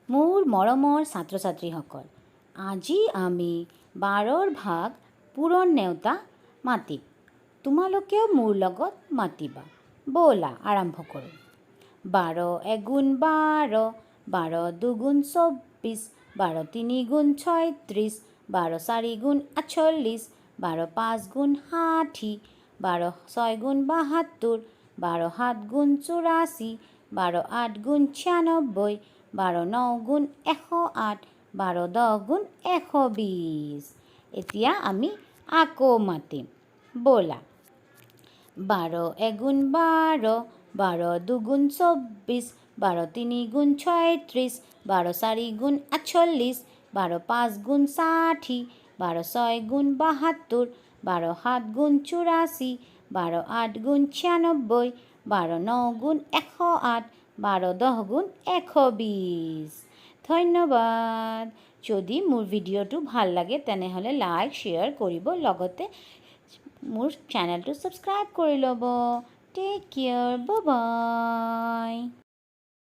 মোৰ মৰমৰ ছাত্ৰ ছাত্ৰীসকল, আজি আমি 12ৰ ভাগ পূৰণ নেওতা মাতিম। তোমালোকেও মোৰ লগত মাতিবা। ব'লা, আৰম্ভ কৰোঁ। 12 এগুণ 12, 12 দুগুণ 24, 12 তিনি গুণ 36, 12 চাৰি গুণ 48, 12 পাঁচ গুণ 60, 12 ছয় গুণ 72, 12 সাত গুণ 84, 12 আঠ গুণ 96, 12 ন গুণ 108, 12 দহ গুণ 120। এতিয়া আমি আকৌ মাতিম। ব'লা। 12 এগুণ 12, 12 দুগুণ 24, 12 তিনি গুণ 36, 12 চাৰি গুণ 48, 12 পাঁচ গুণ 60, 12 ছয় গুণ 72, 12 সাত গুণ 84, 12 আঠ গুণ 96, 12 ন গুণ 108, 12 দহ গুণ 120। ধন্যবাদ। যদি মোৰ ভিডিঅ'টো ভাল লাগে, তেনেহ'লে লাইক, শ্বেয়াৰ কৰিব, লগতে মোৰ চেনেলটো ছাবস্ক্ৰাইব কৰি ল'ব। Take care, bye.